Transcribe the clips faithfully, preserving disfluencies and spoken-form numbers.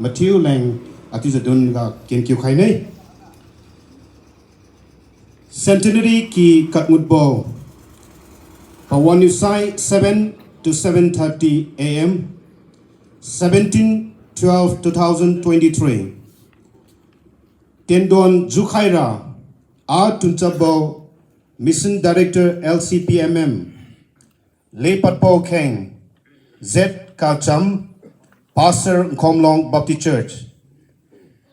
mathiu leng atiujiu dunga kenkiu khaine. Centenary ki katngutbo, pawan niu sai seven to seven thirty A M, seventeen twelve two thousand twenty-three. Tendon jukhaira, a tunchapbo, Mission Director L C P M M, Lepadpo Kheng, Z Kacham, Pastor Nkhomlong Baptist Church,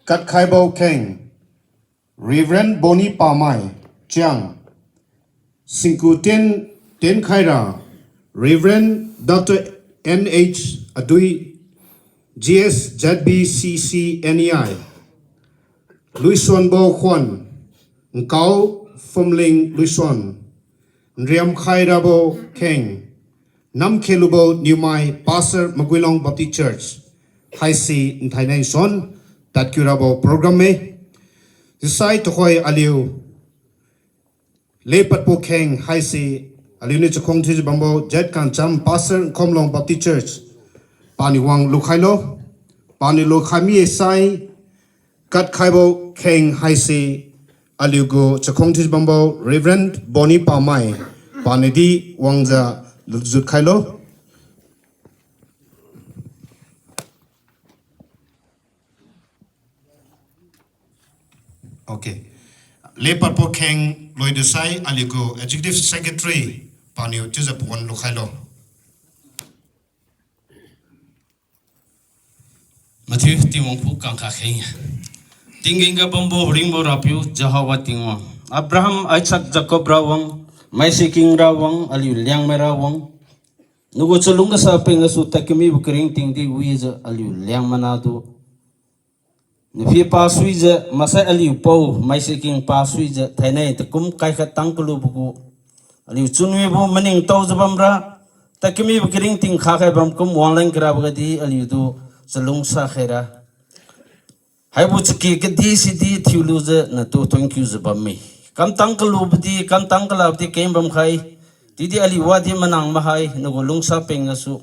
Katkhaibo Kheng, Reverend Boni Pamai, Chiang, Singku Ten, Tenkhaira, Reverend Doctor N H Adui, G S Z B C C N E I, Luisonbo Khuan, Nkau Phumling Luison, Nriamkhairabo Kheng, Namkhelubo Niumai, Pastor Maguilong Baptist Church, haise nthainai nsuan tadkiurabo program-e. Chiusai tuhoi aliu Lepadpo Kheng haise aliuniu chakhuang thiujiu bambo Z Kancham, Pastor Nkhomlong Baptist Church, paniu wang lukhailo. Paniu lukhai mi-e sai, Katkhaibo Kheng haise aliugu chakhuang thiujiu bambo Reverend Boni Pamai, paniudi wangjiu lujut khailo. Okay. Lepadpo Kheng loidusai aliugu Executive Secretary paniu chiujiu pawan lukhailo. Mathiu Tingwang khuga kangkha kheng-e. Tinggen ga bambo ringbo Rapiu Jehovah Tingwang, Abraham, Isaac, Jacob Rawang, maisiking Rawang, aliu Liangmai Rawang, nagu chalungsa peng gasu tadkamibo karingtingdi wijiu aliu Liangmai nahtu naphi pasuijiu, maksai aliu pao maisiking pasuijiu thainai takum kai khat tang kalubo gu aliu chunwibo maningtaojiu bamra, tadkamibo karingting khakhai bam kum wanglan karabo gadi aliutu chalungsa khaira. Haibo chaky kadi sidi thiulujiu natu thonkiujiu bamme. Kamtang kalubodi, kamtang kalabodi keng bamkhai. Chiudi aliu wadi manang mahai, nagu lungsa peng gasu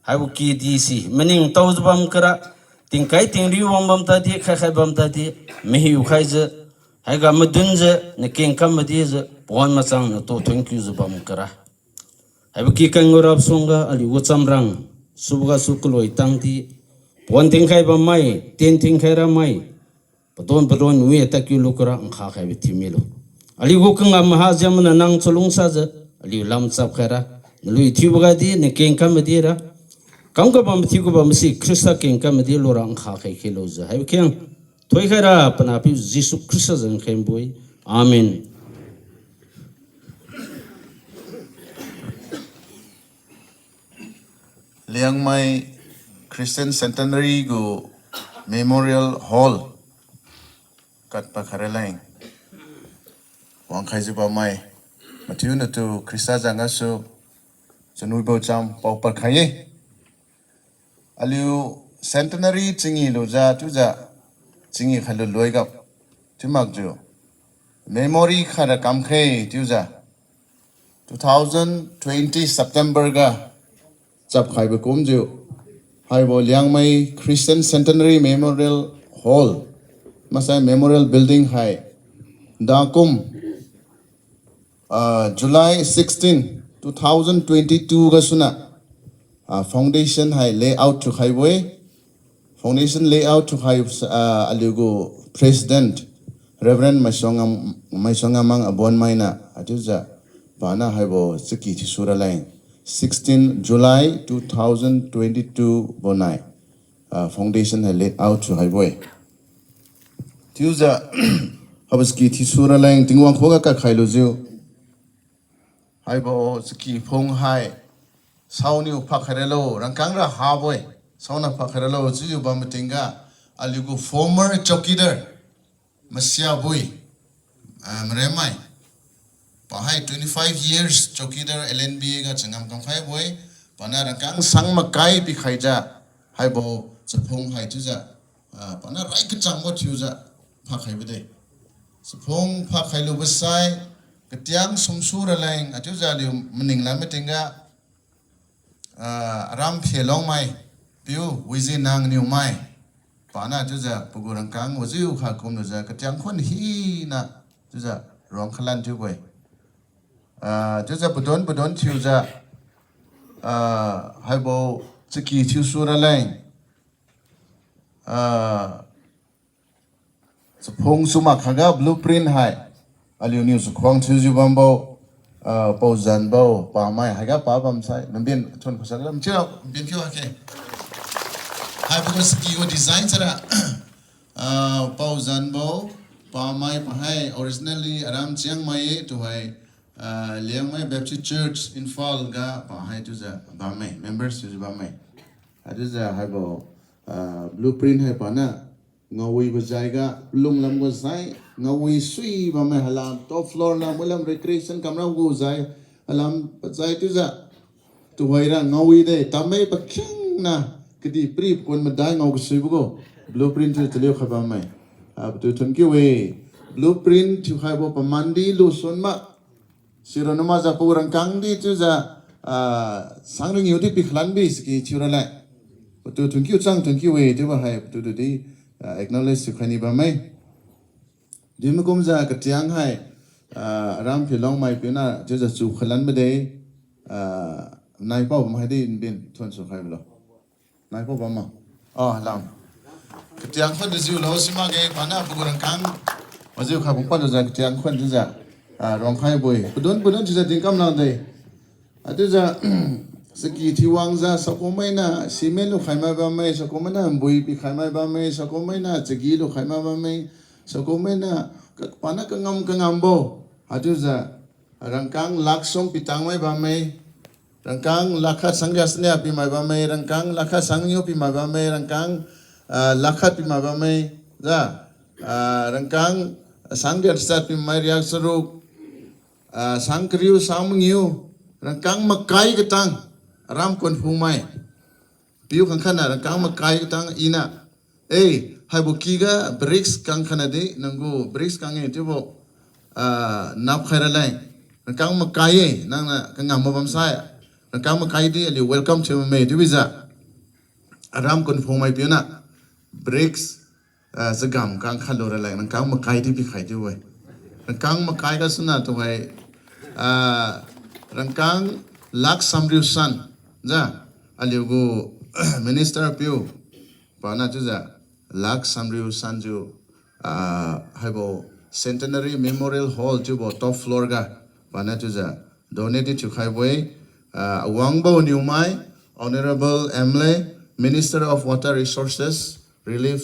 haibo kidi si maningtaojiu bam kara, tingkai tingriu wang bam tadi, khaikhai bam tadi, mahiu khaijiu, haiga madunjiu nakeng kam madijiu pawan machang natu thonkiujiu bam kara. Haibo ky kangurap sungga aliu gu chamrang subo gasu kaloi tangdi, pawan tingkhai bammai, tien tingkhai ramai, padon padon wi tadkiu lukara nkha khaibo thiumilo. Aliu gu kangam maha jiamana nang chalungsajiu aliu lamchap khaira. Nalui thiubo gadi nakeng kam madira, kam kabam thiu kabam masi Khrista keng kam madi lura nkha khai khelujiu haibo kheng thoikhaira, panahpiu Jesu Khrista zan khengbo-e. Amen. Liangmai Christian Centenary gu Memorial Hall katpad khairaleng wangkhaijiu bammai mathiu natu Khrista zan gasu chunwibo cham paopad khai-e. Aliu centenary chingi lujiu chiujiu chingi khailu loigap chiu makjiu memory khaira kamkhe chiujiu two thousand twenty September ga chapkhaibo kumjiu haibo Liangmai Christian Centenary Memorial Hall, maksai Memorial Building hai dakum, ah, July sixteen, two thousand twenty-two gasuna, ah, foundation hai lay out thiukhaibo-e. Foundation lay out thiukhai, ah, aliu gu President Reverend Maisong Ngam, Maisong Ngamang Abonmaina, achiujiu paniu haibo chaky thisu raleng sixteen July two thousand twenty-two bonai, ah, foundation hai lay out thiukhaibo-e. Chiujiu haibo chaky thisu raleng Tingwang khuga kakhailujiu haibo chaky phung hai saoniu phakhairalo, rangkang ra habo-e, saona phakhairalo chiujiu bam matingga, aliu gu former chowkidar, masiabo-e, ah, Maremai. Pahai twenty-five years chowkidar L N B A ga changam kamkhaibo-e, paniu rangkang sang makai pikhaijiu, haibo chaphung hai chiujiu, ah, paniu rai kachangbo thiujiu phakhaibo de. Chaphung phakhailubo sai, katiang sumsu raleng, achiujiu aliu maning lam matingga, ah, Aram Phelongmai, piu Wizinang Niumai, Pana chiujiu pagu rangkang wajiu kha kumlujiu katiang khun hina chiujiu ruang khalan thiubo-e. Ah, chiujiu padon padon thiujiu, ah, haibo chaki thiusu raleng. Ah, chaphung sumak khaga blueprint hai aliuniu chakhuang thiujiu bambo, ah, Paozanbo, Pamai haiga pa bamsai nabin thun khusa lam chiu nabin thiu hake. Haibo chaki gu design sara, ah, Paozanbo, Pamai pahai originally aram Chiangmai-e, tuhoi, ah, Liangmai Baptist Church Imphal ga pahai chiujiu bamme, members thiujiu bamme. Haichiujiu haibo, ah, blueprint hai pana ngaowibo jaiga lunglam gu sai ngaowi sui bamme, halam top floor na muilam recreation kamra gu jai, halam pajai chiujiu tuhoira ngaowi de, tamai pakhiangna kadihpiri pakun madai ngao kasuibo gu blueprint thiu chaliu khai bamme. Ah, patu thun kiu-e, blueprint thiukhaibo pamandi lusun ma. Sira namajiu pagu rangkang di chiujiu, ah, sang ringiu di pikhalan bi chaki thiu raleng. Patu thun kiu chang thun kiu-e chiubo hai patu tu di, ah, acknowledge thiukhai ni bamme. Dimakumjiu katiang hai, ah, aram Philongmai piuna chiujiu chu khalan bade, ah, naipao bam hai di nbin thun su khai balo. Naipao bam ma. Ah, lam. Katiang khun dijiu lo simakge pana pagu rangkang. Wajiu kha bung palujiu katiang khun chiujiu, ah, ruang khaibo-e. Padon padon chiujiu tingkam lade. Haichiujiu, chaki thiuwangjiu sakumaina cement lukhai mai bamme, sakumaina nbui pikhai mai bamme, sakumaina chagi lukhai mai bamme, sakumaina ka-, pana kangam kangambo. Haichiujiu, rangkang lakh sum pitang mai bamme, rangkang lakh khat sang ria sania pi mai bamme, rangkang lakh khat sang niu pi mai bamme, rangkang, ah, lakh khat pi mai bamme, ja, ah, rangkang sang ria sat pi mai riak charuk, ah, sang kariu sang mangiu, rangkang makai katang, aram kunphung mai. Piu khangkhatna rangkang makai katang ina. Eh, haibo kiga bricks kang khatna di, nanggu bricks kang-e chiubo, ah, napkhai raleng. Rangkang makai-e, nangniu kangam ma bamsai. Rangkang makai di aliu welcome thiu bamme chiubijiu, aram kunphung mai piuna bricks, ah, chagam kang khatlu raleng rangkang makai di pikhai chiu-e. Rangkang makai gasuna tuhoi, ah, rangkang lakh samriu san, ja, aliugu minister piu pana chiujiu lakh samriu sanjiu, ah, haibo Centenary Memorial Hall chiubo top floor ga pana chiujiu donate di thiukhaibo-e, ah, Awangbo Newmai, Honourable M L A, Minister of Water Resources, Relief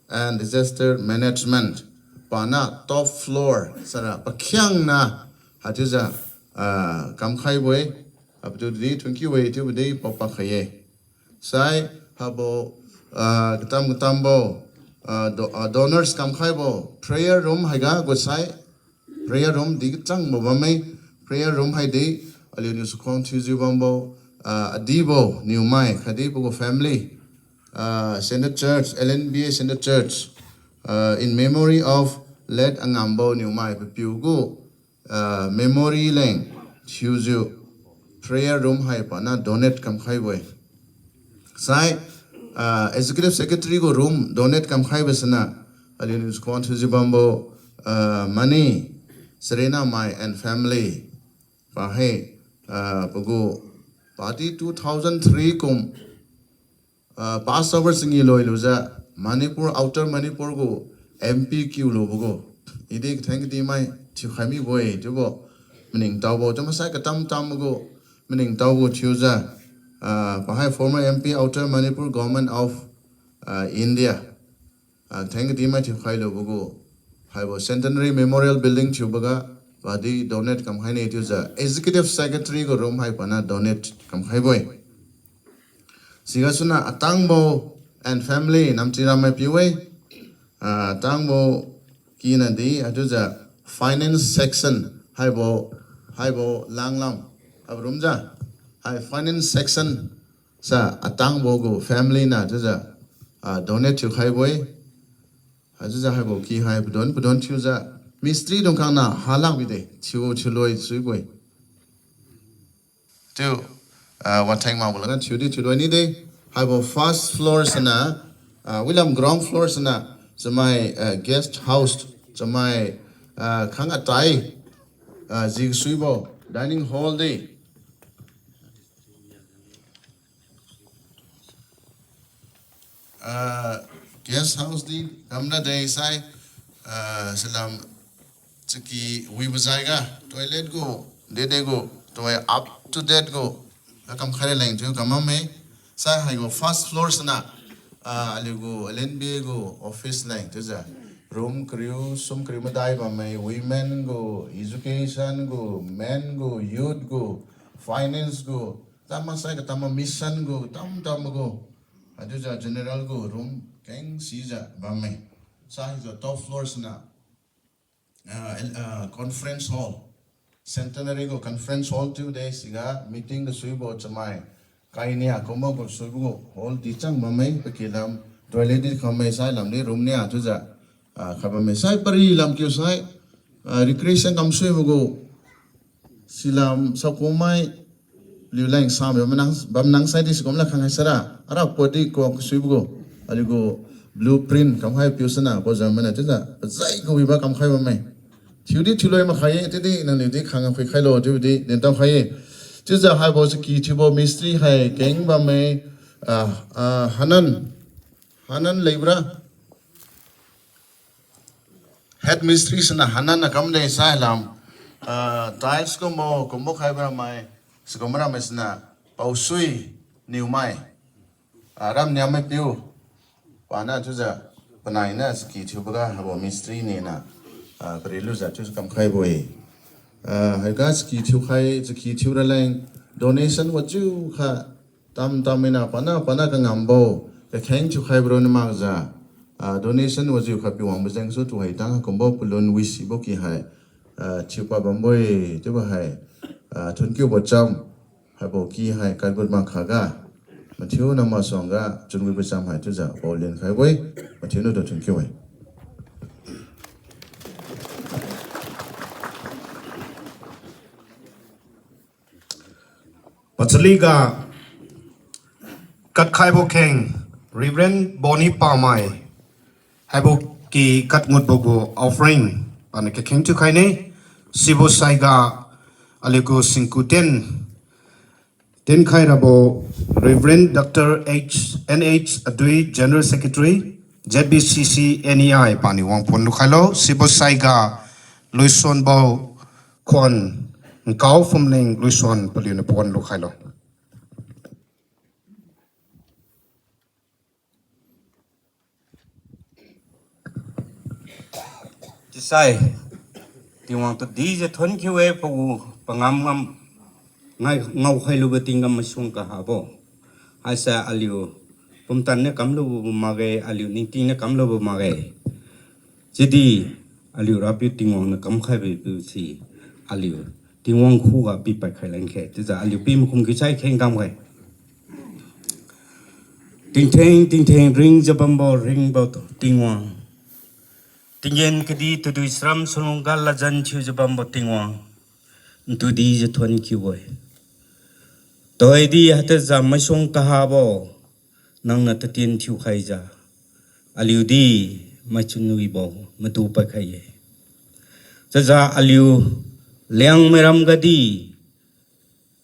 and Disaster Management, pana top floor sara pakhiangna haichiujiu, ah, kamkhaibo-e, apatu di thun kiu-e chiubo di paopa khai-e. Sai habo, ah, katam katambo, ah, do-, ah, donors kamkhaibo prayer room haiga gu sai prayer room di kachangbo bamme, prayer room haidi aliuniu chakhuang thiujiu bambo, ah, Adibo Newmai khatdi pagu family, ah, Centre Church, L N B A Centre Church, ah, in memory of late Angambo Newmai papiu gu, ah, memory leng thiujiu prayer room hai pana donate kamkhaibo-e. Sai, ah, Executive Secretary gu room donate kamkhaibo sina, aliuniu chakhuang thiujiu bambo, ah, Mani Sarinamai and family, pa hai, ah, pagu padi two thousand three kum, ah, Passover chingi loilujiu Manipur, Outer Manipur gu M P kiulubo gu, idi katheng kadimai thiukhai mibo-e chiubo maningtaobo, chiu masai katam tambo gu maningtaobo gu thiujiu, ah, pa hai former M P, Outer Manipur, Government of, ah, India, ah, katheng kadimai thiukhailubo gu, haibo Centenary Memorial Building thiuboga, padi donate kamkhaine chiujiu Executive Secretary gu room hai pana donate kamkhaibo-e. Sigasuna Atangbo and family namchi rammai piu-e. Ah, Atangbo kina di, haichiujiu finance section haibo, haibo langlam, haibo room ja, hai finance section sa Atangbo gu family na chiujiu, ah, donate thiukhaibo-e. Haichiujiu haibo ki hai padon padon thiujiu mistri dungkhangna halak bide, thiu thiuloi suibo-e. Chiu, ah, watheng makbo laga thiudi thiuloi nide. Haibo first floor sina, Ah, wilam ground floor sina chamai, ah, guest house, chamai, ah, khang atai, ah, jisuibo dining hall di. Ah, guest house di kamna de sai, ah, silam chaki wibo jaiga toilet gu, dede gu, tuai up to date gu, kamkhai leng thiu kamame. Sai haigu first floor sina, ah, aliu gu L N B A gu office leng thiujiu room kariu, sum kariu madai bamme, women gu, education gu, men gu, youth gu, finance gu, tama sai katama mission gu, tam tam gu, haichiujiu general gu room keng sijiu bamme. Sai haijiu top floor sina, ah, el-, ah, conference hall, centenary gu conference hall thiu de siga meeting gasuibo chamai kainia kumbo gu suibo gu hall di chang bamme, pakilam toilet di khamme, sai lamdi room nia chiujiu, ah, kha bamme. Sai pari lam kiu sai, ah, recreation kamsuibo gu silam sakumai liuleng sam bamnang, bamnang sai di sikum la khang hai sara, ara podi ko kasuibo gu, aliu gu blueprint kamkhai piu sina, bo jam mana chiujiu pajai kawibo kamkhai bamme. Thiudi thiuloi makhai-e, chiudi nangniu di khang phuikhailo chiudi dintao khai-e. Chiujiu haibo chaki thiubo mistri hai keng bamme, ah, ah, Hanan, Hanan Leibra. Head mistri sina Hanan na kamde sai lam, ah, tiles kumbo, kumbo khaibo ramai, sikum ramai sina Paosui Niumai. Ah, Ramniammai piu. Pana chiujiu, panaina chaki thiuboga haibo mistri nina, ah, parilujiu chiujiu kamkhaibo-e. Ah, haiga chaki thiukhai, chaki thiu raleng donation wajiukha tam tam mina pana pana kangambo kakheng thiukhaibo ronna makjiu, ah, donation wajiukha piwangbo jengsu tuhoi tang kumbo palun wisibo ki hai, ah, thiupad bambo-e chiubo hai, ah, thunkiubo cham haibo ki hai kadgut makhaga, mathiu na masuangga chunwibo cham hai chiujiu paolian khaibo-e, mathiu natu thunkiu-e. Pachaliga katkhaibo kheng Reverend Boni Pamai, haibo ki katngutbo gu offering, pani kakheng thiukhaine, sibo saiga aliu gu singkuten tienkhai rabo Reverend Doctor H N H Adui, General Secretary, Z B C C N E I, pani wang pon lukhailo, sibo saiga Luisonbo Khuan, Nkao Phumling Luison paliuniu pon lukhailo. Chiusai, Tingwang tu dijiu thonkiu-e pagu pangam ngam ngai ngaokhailubo tingga masuang kahabo. Haise aliu pumtan niu kamlubo makge, aliu ningting niu kamlubo makge. Chiudi aliu Rapiu Tingwang niu kamkhaibo piu si aliu Tingwang khuga pipad khai leng khe. Chiujiu aliu pi makhum kisai kheng kamkhai. Tingtheng tingtheng ringjiu bambo ringbo Tingwang, tinggen kadi tadui saram salung ga ladjan thiujiu bambo Tingwang, ntu dijiu thonkiu-e. Tuhoidi haichiujiu maisuang kahabo nangniu tatien thiukhaijiu, aliudi maichunwibo madu padkhai-e. Chiujiu aliu Liangmai ram gadi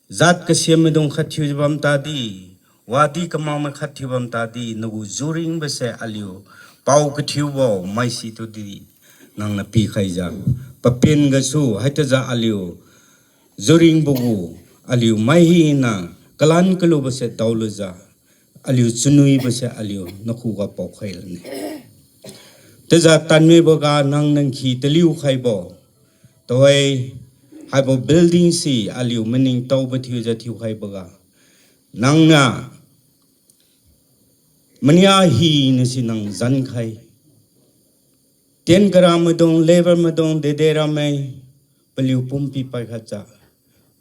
jat kasiam maidung khat thiujiu bam tadi, wadi kamakmai khat thiu bam tadi, nagu juringbose aliu pao kathiubo maisi tudi nangniu pikhaijiu, papin gasu haichiujiu aliu juringbo gu aliu mai hina kalan kalubose daolujiu, aliu chunwibose aliu nakhuga paokhai lane. Chiujiu tanmiboga nang nangkhi taliu khaibo, tuhoi haibo building si aliu maningtaobo thiujiu thiukhaiboga, nangniu mania hina si nang jankhai. Tien kara maidung, labour maidung, dede ramme, paliu pumpi paikhatjiu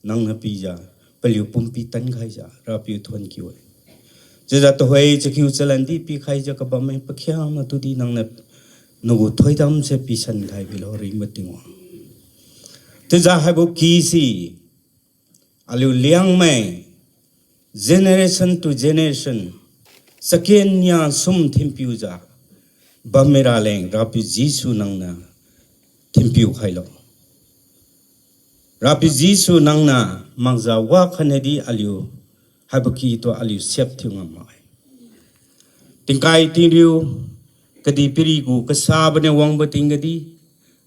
nangniu pijiu, paliu pumpi tankhaijiu Rapiu thonkiu-e. Chiujiu tuhoi chakhiu chalandi pikhaijiu kabamme pakhiangna tudi nangniu nagu thoidamse pisan khai bilo ringbo Tingwang. Chiujiu haibo ki si aliu Liangmai generation to generation chaken nia sum thinpiujiu bammai raleng, Rapiu Jesu nangniu thinpiu khailo. Rapiu Jesu nangniu makjiu wakhatnadi aliu haibo ky tu aliu siap thiu ngam ma-e. Tingkai tingriu kadihpiri gu kasabo niu wangbo tingga di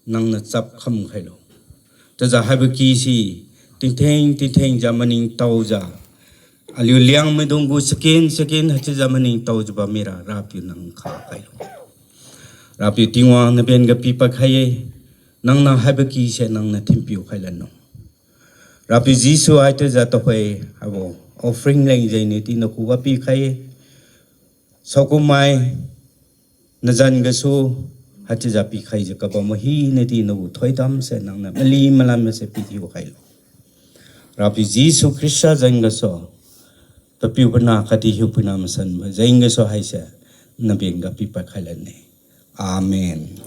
nangniu chap kham khailo. Chiujiu haibo ky se tingtheng tingthengjiu maningtaojiu aliu Liangmaidung gu chaken chaken haichiujiu maningtaojiu bammai ra Rapiu nang kha khailo. Rapiu Tingwang nabenga pipad khai-e, nangniu haibo ky se nangniu thinpiu khailanlo. Rapiu Jesu haichiujiu tuhoi haibo offering leng jengniu di nakhuga pikhai-e. Saokummai nazan gasu haichiujiu pikhaijiu kabambo hinadi nagu thoidam se nangniu mali malanbo se pithiu khailo. Rapiu Jesu Khrista zan gasu, Papiu Panah khatdi Hiupuina Masanbo zan gasu haise nabenga pipad khailanne. Amen.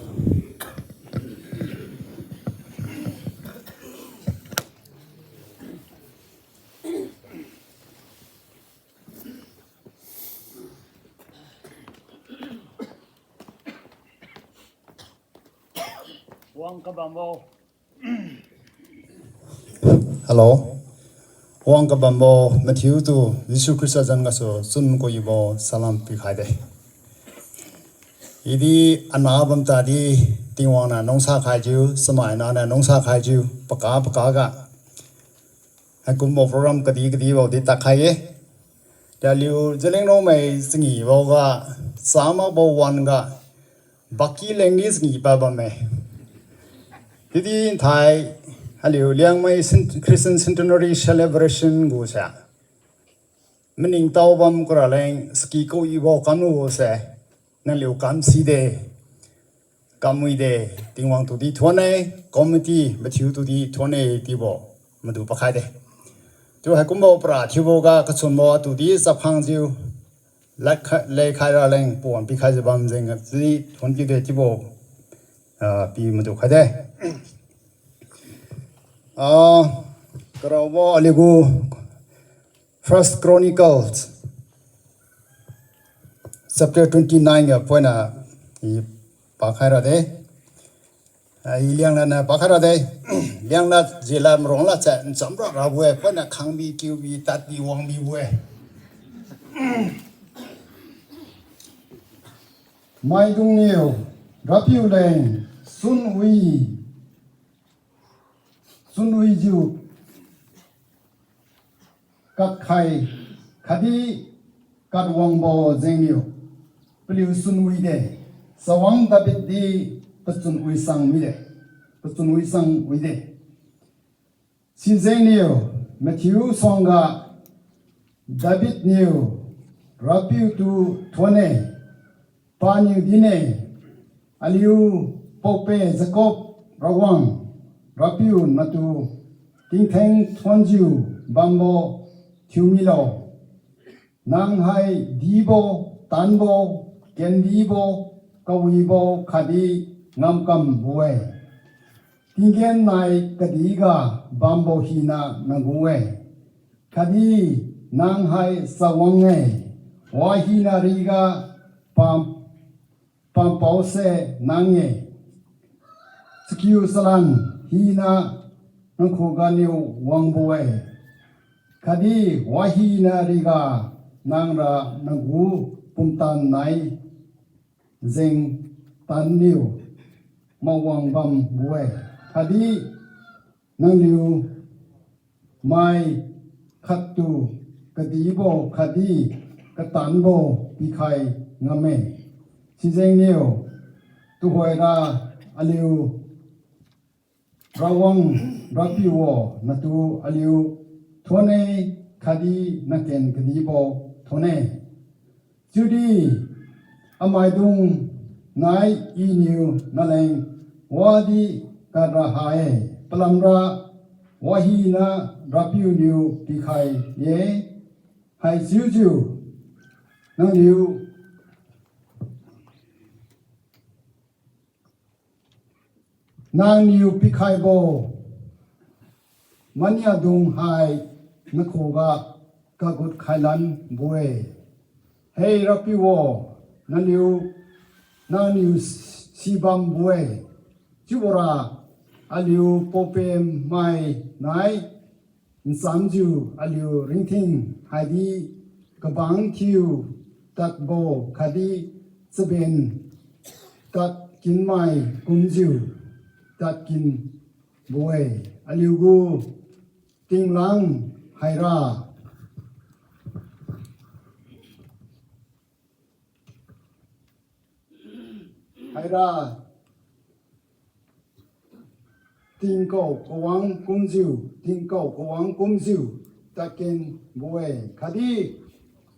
Wang kabambo. Hello. Wang kabambo mathiutu Jesu Khrista zan gasu chun kuibo salam pikhaide. Idi ana bam tadi Tingwang niu nungsa khaijiu, chamai naniu nungsa khaijiu, paka paka ga haikumbo program kadih kadihbo di tadkhai-e. Aliu Zeliangrongmai changibo ga, chamakbo wan ga, baki lengdi changi pad bamme. Chiudi nthai aliu Liangmai Cent-, Christian Centenary Celebration gu se maningtao bam kura leng saki kawibo kamlu se nangliu kamside, kamwide, Tingwang tudi thuonne, committee mathiu tudi thuonne chiubo madu pakhaide. Chiu haikumbo para thiubo ga kachunbo atudi chapkhangjiu, lad khai, lei khai raleng pawan pikhaijiu bam jeng di thuon kiude chiubo, ah, pi madu khaide. Ah, karaobo aliu gu First Chronicles chapter twenty nine ga poina i pakhai rade. Ah, i Lianglad niu pakhai rade. Lianglad, Zelad, Marong lad se nchamra rabo-e, poina khangbi kiubi tadbi wangbibo-e. Maidungniu Rapiu leng chunwi, chunwijiu katkhai khatdi katwangbo jengniu paliu chunwide, Chawang David di pachunwi sang wide, pachunwi sang wide. Sijengniu mathiu suangga David niu Rapiu tu thuonne, paniu dinne, aliu paope Jacob Rawang Rapiu natu tingtheng thuonjiu bambo thiumilo. Nang hai dibo, tanbo, kendibo, kawibo khatdi ngamkambo-e. Tinggen nai kadihga bambo hina nagu-e. Khatdi nang hai chawang-e, wahina riga pam pampao se nang-e. Chakiu chalan hina nang khuganiu wangbo-e. Khatdi wahina riga nangra nagu pumtan nai jengtanniu mawang bambo-e. Khatdi nangliu mai khattu kadibo khatdi katanbo pikhai ngamme. Sijengniu tuhoira aliu Rawang Rapiu wo, natu aliu thuonne khatdi naken kadibo thuonne. Chiudi amaidung nai Iniu naleng wadi katra ha-e, palamra wahina Rapiu niu pikhai-e. Haichiujiu nangliu nangniu pikhaibo maniadung hai nakhuga kagut khailanbo-e. Hei Rapiu wo, naliu, nangniu sibambo-e, chiubora aliu paopen mai nai nchamjiu aliu ringting haidi kabang thiu tadbo khatdi chaben tadkinmai kumjiu tadkinbo-e. Aliugu tinglang haira, haira tingkao kawang kumjiu, tingkao kawang kumjiu tadkinbo-e. Khatdi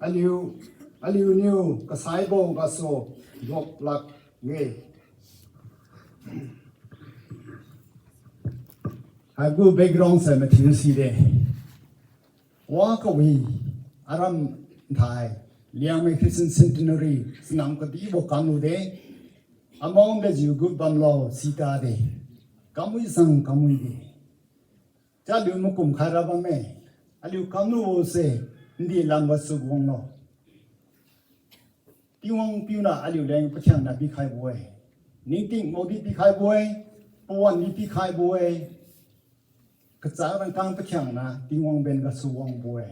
aliu, aliuniu kasaibo gasu duak lakge. Haigu background se mathiu side. Wa kawi aram nthai Liangmai Christian Centenary sanam kadibo kamlude. Among dejiu gut bamlo sitade. Kamui sang kamui de. Chaliu makum khaira bamme. Aliu kamlubo se ndi lamga suwanglo. Tingwang piuna aliu leng pakhiangna pikhaibo-e. Ningting maodi pikhaibo-e. Pawan di pikhaibo-e. Kachak rangkang pakhiangna Tingwang ben gasu wangbo-e.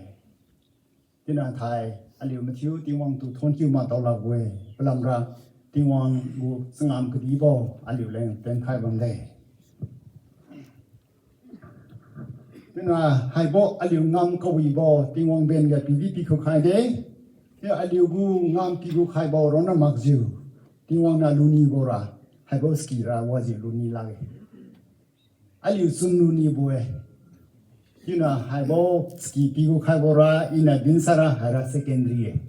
Tina thai aliu mathiu Tingwang tu thonkiu matao lakbo-e. Palamra Tingwang gu changam kadibo aliu leng tenkhai bamde. Tina haibo aliu ngam kawibo Tingwang ben ga pidi pikhu khaide. Tina aliugu ngam kigu khaibo ronna makjiu Tingwang niu lunibora haibo ski ra wajiu luni lakge. Aliu chun lunibo-e. Ina haibo ski pigu khaibora ina dinsara haira secondary-e.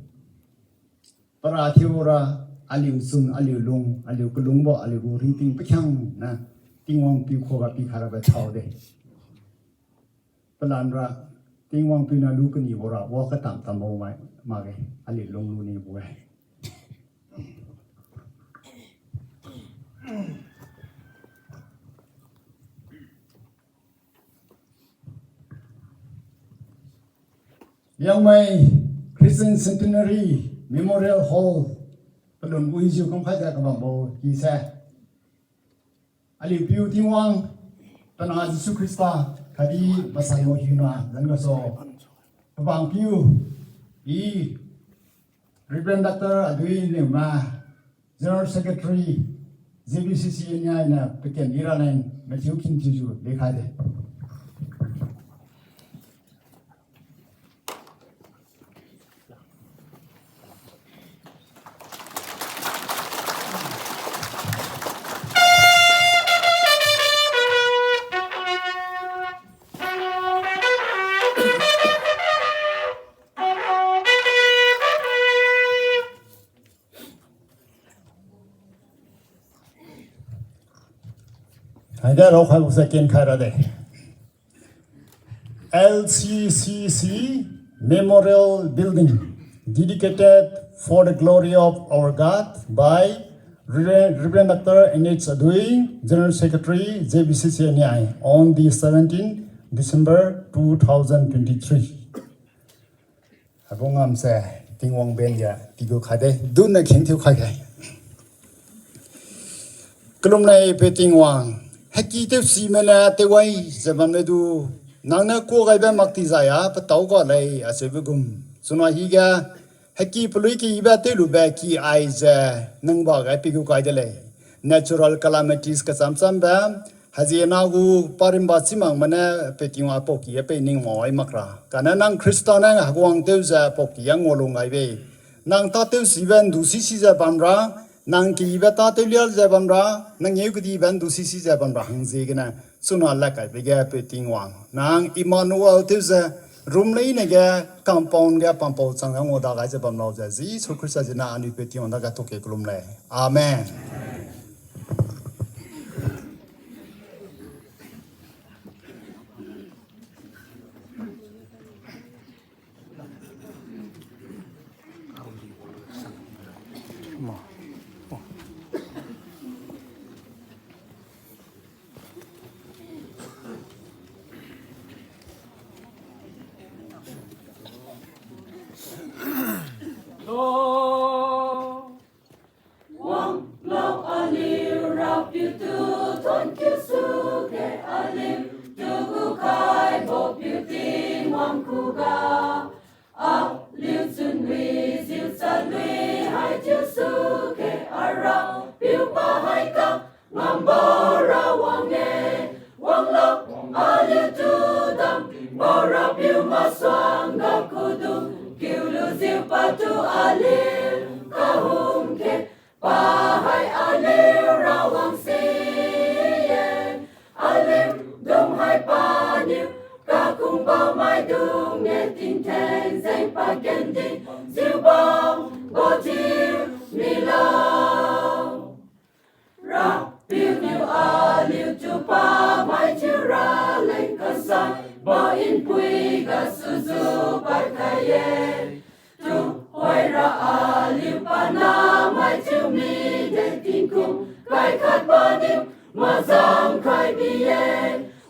Para thiura aliu chun, aliu lung, aliu kalungbo, aliugu ringting pakhiangna Tingwang piu khuga pikhairabo thaode. Palamra Tingwang piuna lu kanibora wa katam tambo mai makge, aliu lung lunibo-e. Liangmai Christian Centenary Memorial Hall palun wijiu kamkhaijiu kabambo kise. Aliu piu Tingwang, Panah Jesu Khrista, khatdi Masanbo hiuna zan gasu, pabang piu, i, Reverend Doctor Adui Newma, General Secretary, J B C C N I na paken lira leng mathiu khin thiujiu lekhaide. Haida raokhaibo se kenkhaira de. L C C C Memorial Building, dedicated for the glory of our God by Reverend, Reverend Doctor N H Adui, General Secretary, J B C C N I, on the seventeenth December two thousand twenty-three. Abung ngamse Tingwang ben ga pigu khaide, dunna kheng thiu khaige. Kalumlei pe Tingwang, haki tewsi mena tewai jiu bamle du, nangniu kuagaibo makti jaya patao ga lei achiubo gum. Chuna higa, haki palui kibo tewlube ki aijiu nangba gai pigu khaide lei. Natural calamities kachamchambo, hajiena gu parimba chimak mane pe Tingwang paoki a pe ning mao ai makra. Kane nang Khrista nang hagwang tewjiu paoki a ngao lung gaibe. Nang tatew sibo ndu sisijiu bamra, nang kibo tatew lialjiu bamra, nang ngeu kadibo ndu sisijiu bamra hangjiu gane, chuna lad kaibo ge pe Tingwang. Nang Emmanuel tewjiu, rumlei nege, compound ge pampao chang ngao dagaijiu bamlaojiu, Jesu Khrista jina aniu pe Tingwang daga toke kalumlei. Amen. Piutu thonkiu sukhe aliutu gukhaibo piu Tingwang khuga. Aliu chunwijiu chalui haichiu sukhe aRapiu pahai kangam bora wang-e. Wanglo, aliutu dambo Rapiu masuangga kudung kiulujiu patu aliu kahumkhe, pahai aliu Rawang si-e. Aliudung hai paniu kakungbo maidung-e, tingtheng jeng pakendi jiubambo thiu milo. Rapiu niu aliutu pamai thiu raleng kasaibo npui gasu jupad khai-e. Tuhoira aliu panahmai thiu mide tingkum kaikhat paniu mazang khai bi-e.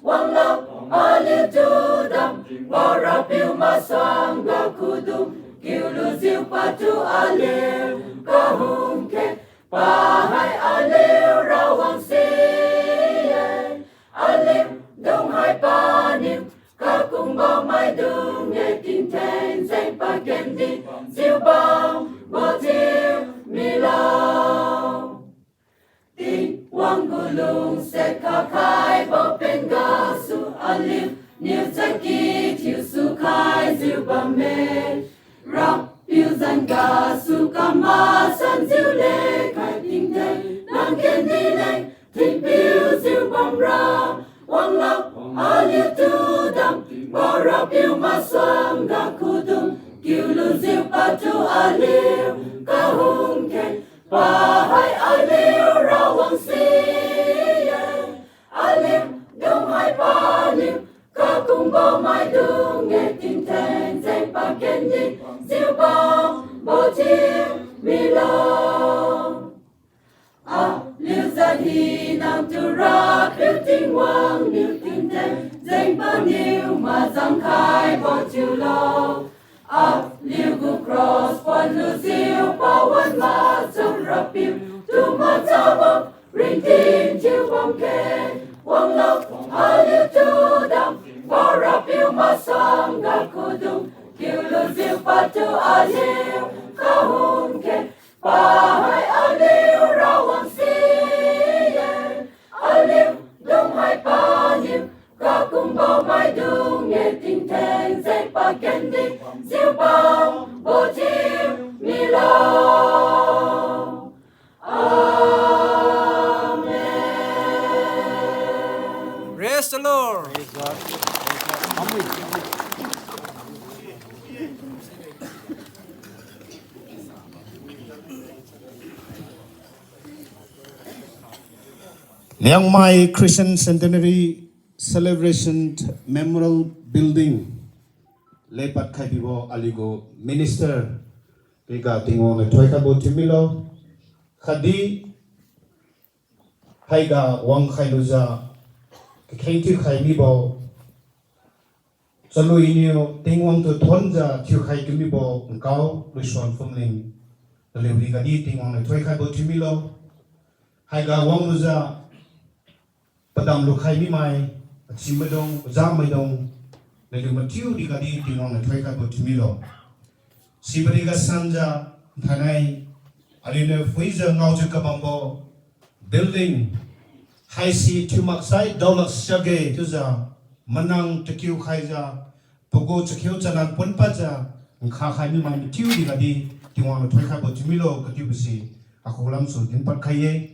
Wanglo, aliutu dambo Rapiu masuangga kudung kiulujiu patu aliu kahumkhe, pahai aliu Rawang si-e. Aliudung hai paniu kakungbo maidung-e, tingtheng jeng pakendi jiubambo thiu milo. Tingwang gu lungsiat kakhaibo pen gasu aliuniu chaky thiusu khaijiu bamme. Rapiu zan gasu kamasanjiu lekhai tingtheng nang kendi leng thinpiujiu bamra. Wanglo, aliutu dambo Rapiu masuangga kudung kiulujiu patu aliu kahumkhe, pahai aliu Rawang si-e. Aliudung hai paniu kakungbo maidung-e, tingtheng jeng pakendi jiubambo thiu milo. Aliu jat hinatu Rapiu Tingwang niu tingtheng jeng paniu mazang khaibo thiulo. Aliu gu cross ponlujiu pawan macham Rapiu tu machabo ringting thiu bamkhe. Wanglo, aliutu dambo Rapiu masuangga kudung kiulujiu patu aliu kahumkhe, pahai aliu Rawang si-e. Aliudung hai paniu kakungbo maidung-e, tingtheng jeng pakendi jiubambo thiu milo. Amen. Praise the Lord. Liangmai Christian Centenary Celebration Memorial Building lepad khaibibo aliugu minister riga Tingwang niu thoikhaibo thiu milo. Khatdi haiga wangkhai lujiu kakheng thiukhai mibo, chalui niu Tingwang tu thonjiu thiukhai kamibo nkao Luisuan Phumling, naliu rigadi Tingwang niu thoikhaibo thiu milo. Haiga wang lujiu padam lukhai mimai, achi maidung, aja maidung, naliu mathiu rigadi Tingwang niu thoikhaibo thiu milo. Sibo riga sanjiu, thainai, aliuniu phuijiu ngaojiu kabambo building haise thiu maksai daolak siakge chiujiu, manang takiu khaijiu, pagu chakhiu chalan ponpadjiu, nkha khai mimai mathiu rigadi Tingwang niu thoikhaibo thiu milo kathiubo si akhu lamsu dinpad khai-e.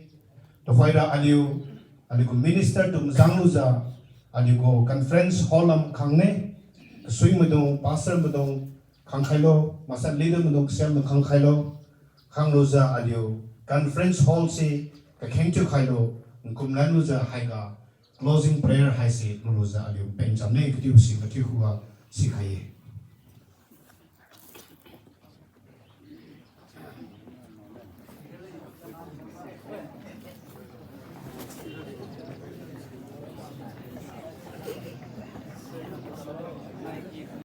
Tuhoira aliu, aliugu minister tu mazang lujiu, aliugu conference hall lam khang ne, kasui maidung, pastor maidung khangkhailo, maksai leader maidung kasiam maidung khangkhailo, khang lujiu aliu conference hall se kakheng thiukhailo, nkum lan lujiu haiga closing prayer haise lu lujiu aliu pengcham ne kathiubo si mathiu khuga sikhai-e.